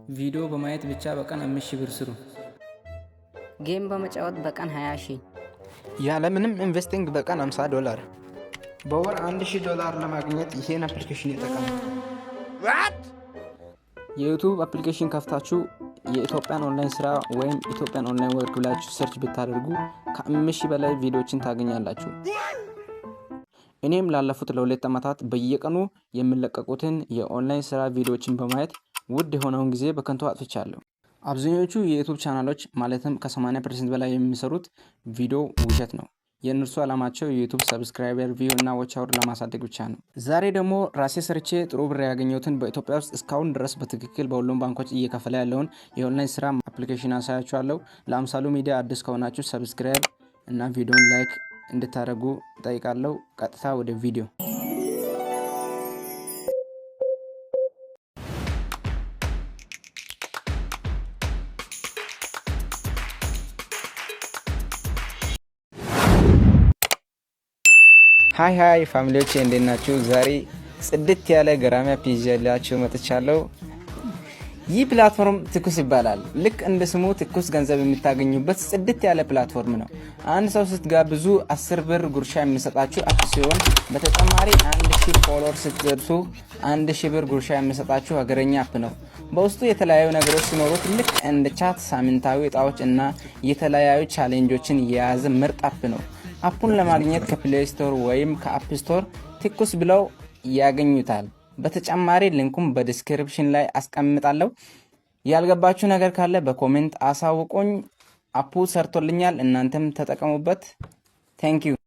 ቪዲዮ በማየት ብቻ በቀን 5,000 ብር ስሩ። Game በመጫወት በቀን 20 ሺህ። ያለምንም investing በቀን 50 ዶላር፣ በወር 1000 ዶላር ለማግኘት ይሄን application ይጠቀሙ። የ YouTube application ከፍታችሁ የኢትዮጵያን ኦንላይን ስራ ወይም Ethiopian online work ብላችሁ search ብታደርጉ ከ5,000 በላይ ቪዲዮዎችን ታገኛላችሁ። እኔም ላለፉት ለ2 ዓመታት በየቀኑ የሚለቀቁትን የኦንላይን ስራ ቪዲዮዎችን በማየት ውድ የሆነውን ጊዜ በከንቱ አጥፍቻለሁ። አብዛኞቹ የ YouTube ቻናሎች ማለትም ከ80% በላይ የሚሰሩት ቪዲዮ ውሸት ነው። የእነርሱ ዓላማቸው የ YouTube subscriber፣ view እና watch hour ለማሳደግ ብቻ ነው። ዛሬ ደግሞ ራሴ ሰርቼ ጥሩ ብር ያገኘሁትን፣ በኢትዮጵያ ውስጥ እስካሁን ድረስ በትክክል በሁሉም ባንኮች እየከፈለ ያለውን የኦንላይን ስራ application አሳያችኋለሁ። ለአምሳሉ ሚዲያ አዲስ ከሆናችሁ subscribe እና ቪዲዮን like እንድታደርጉ እጠይቃለሁ። ቀጥታ ወደ ቪዲዮ። Hi hi family ዎች፣ እንዴት ናችሁ? ዛሬ ጽድት ያለ ገራሚ app ይዤላችሁ መጥቻለሁ። ይህ platform ትኩስ ይባላል። ልክ እንደ ስሙ ትኩስ ገንዘብ የምታገኙበት ጽድት ያለ platform ነው። አንድ ሰው ስትጋብዙ 10 ብር ጉርሻ የሚሰጣችሁ app ሲሆን በተጨማሪ 1000 follower ስትደርሱ 1000 ብር ጉርሻ የሚሰጣችሁ ሀገረኛ app ነው። በውስጡ የተለያዩ ነገሮች ሲኖሩት ልክ እንደ chat፣ ሳምንታዊ እጣዎች እና የተለያዩ challenge ኦችን የያዘ ምርጥ app ነው። App ኡን ለማግኘት ከ Play Store ወይም ከ App Store ትኩስ ብለው ያገኙታል። በተጨማሪ link ኡም በ description ላይ አስቀምጣለሁ። ያልገባችሁ ነገር ካለ በ comment አሳውቁኝ። App ኡ ሰርቶልኛል፣ እናንተም ተጠቀሙበት። Thank you.